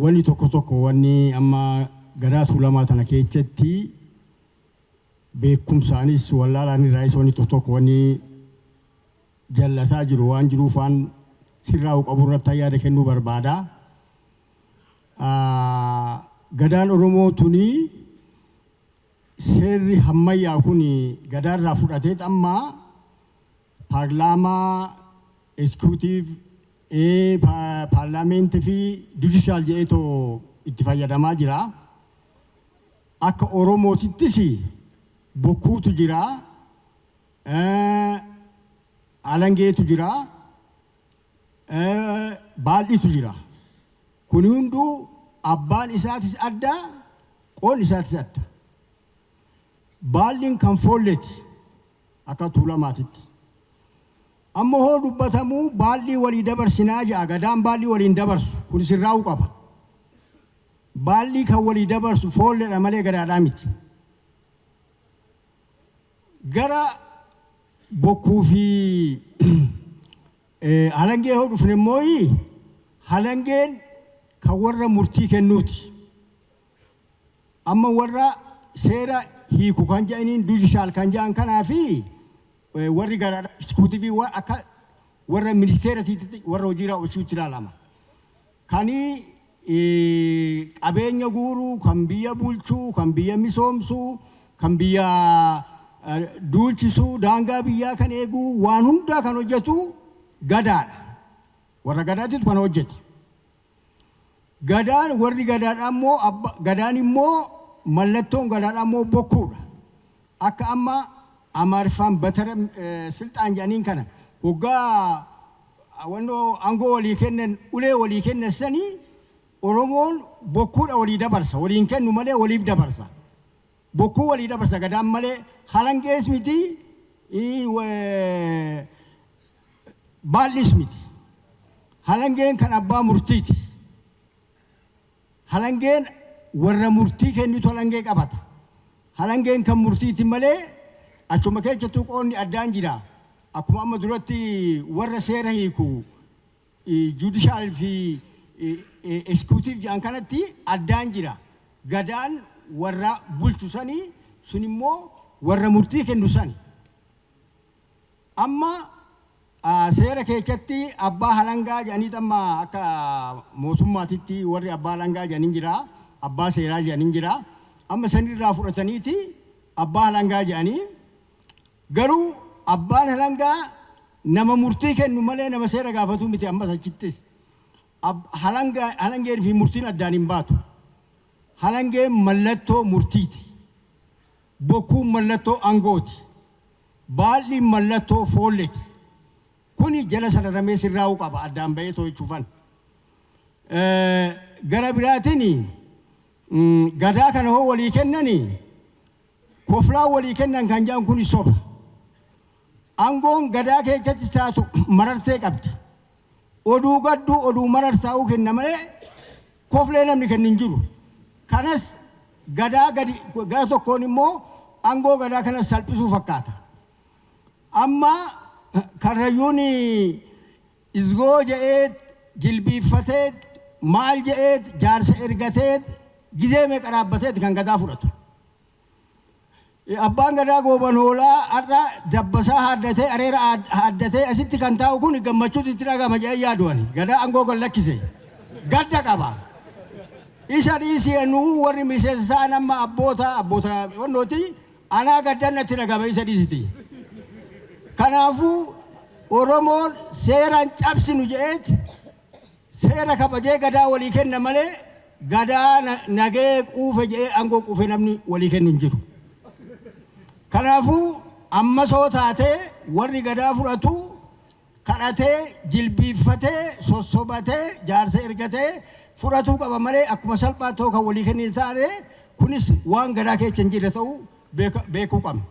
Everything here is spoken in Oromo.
Wanni tokko tokko wanni amma Gadaa Tuulamaa tana keessatti beekumsaanis wallaalaan irraayis wanni tokko tokko wanni jallataa jiru waan jiruuf waan sirraa'u qabu irratti yaada kennuu barbaada. Gadaan Oromoo tuni seerri hammayyaa kun gadaarraa fudhatee amma paarlaamaa, executive, paarlaamentii fi judicial jedheetoo itti fayyadamaa jira. Akka Oromootittis bokkuutu jira, alangeetu jira, baaldhiitu jira. Kun hunduu abbaan isaatis adda, qoonni isaatis adda. Baalliin kan foolleeti akka Tuulamaatitti. Amma hoo dubbatamuu baallii walii dabarsinaa jedha. Gadaan baallii waliin dabarsu kun sirraa'uu qaba. Baallii kan walii dabarsu foolleedha malee gadaadhaa miti. Gara bokkuu fi halangee hoo dhufne immoo, halangeen kan warra murtii kennuuti. Amma warra seera hiiku kan jedhaniin judicial kan jedhan kanaa fi warri garaadha executive akka warra ministeeratiitti warra hojii raawwachuutti ilaalama. Kani qabeenya guuruu, kan biyya bulchuu, kan biyya misoomsuu, kan biyya duulchisuu, daangaa biyyaa kan eeguu, waan hundaa kan hojjetu gadaadha. Warra gadaatitu kana hojjeta. Gadaan warri gadaadha immoo, gadaan immoo mallattoon gadaadha immoo bokkuudha. Akka amma Amaariffaan በትረ ስልጣን jedhaniin kana hoggaa wannoo aangoo walii kennan, ulee walii kennan sanii, Oromoon bokkuudha walii dabarsa. Waliin kennu malee waliif dabarsa. Bokkuu walii dabarsa gadaan malee halangees miti, baal'is miti. Halangeen kan abbaa murtiiti. Halangeen warra murtii kennitu halangee qabata. Halangeen kan murtiiti malee achuma keessattuu qoonni addaan jira. Akkuma amma duratti warra seera hiiku judicial fi executive jedhan kanatti addaan jira. Gadaan warra bulchu sanii, sun immoo warra murtii kennu sani. Amma seera keessatti abbaa halangaa jedhanii, amma akka mootummaatitti warri abbaa halangaa jedhanii jira, abbaa seeraa jedhanii jira. Amma sanirraa fudhataniiti abbaa halangaa jedhanii, garuu abbaan halangaa nama murtii kennu malee nama seera gaafatu miti ammas achittis. Halangeen fi murtiin addaan hin baatu. Halangeen mallattoo murtiiti. Bokkuun mallattoo aangooti. Baalli mallattoo foolleeti. Kuni jala sararamee sirraa'uu qaba addaan bahee to'achuufan. Gara biraatiin gadaa kana hoo walii kennanii koflaa walii kennan kan jedhan kun soba. Aangoon gadaa keessatti taatu marartee qabdi. Oduu gadduu oduu marartaa'uu kenna malee koflee namni kennu hin jiru. Kanas gadaa gadi gara tokkoon immoo aangoo gadaa kanas salphisuu fakkaata. Amma Karrayyuun izgoo jedhee jilbiiffatee maal jedhee jaarsa ergatee gizee meeqa dhaabbateeti kan gadaa fudhatu. Abbaan gadaa Gooban Hoolaa har'a dabbasaa haaddatee, areera haaddatee asitti kan taa'u kun gammachuutu itti dhagama jedhee yaadu ani. Gadaa aangoo gad lakkise. Gadda qaba. Isa dhiisee nuu warri miseensa isaan amma abboota wannooti anaa gaddan natti dhagama isa dhiisiti. Kanaafuu Oromoon seeraan cabsinu jedheet seera kabajee gadaa walii kenna malee gadaa nagee quufe jedhee aangoo quufe namni walii kennu hin jiru. Kanaafuu amma soo taatee warri gadaa fudhatu kadhatee, jilbiiffatee, sossobatee, jaarsa ergatee fudhatuu qaba malee akkuma salphaa ta'uu kan walii kennin taane kunis waan gadaa keessa hin jirre ta'uu beekuu qabna.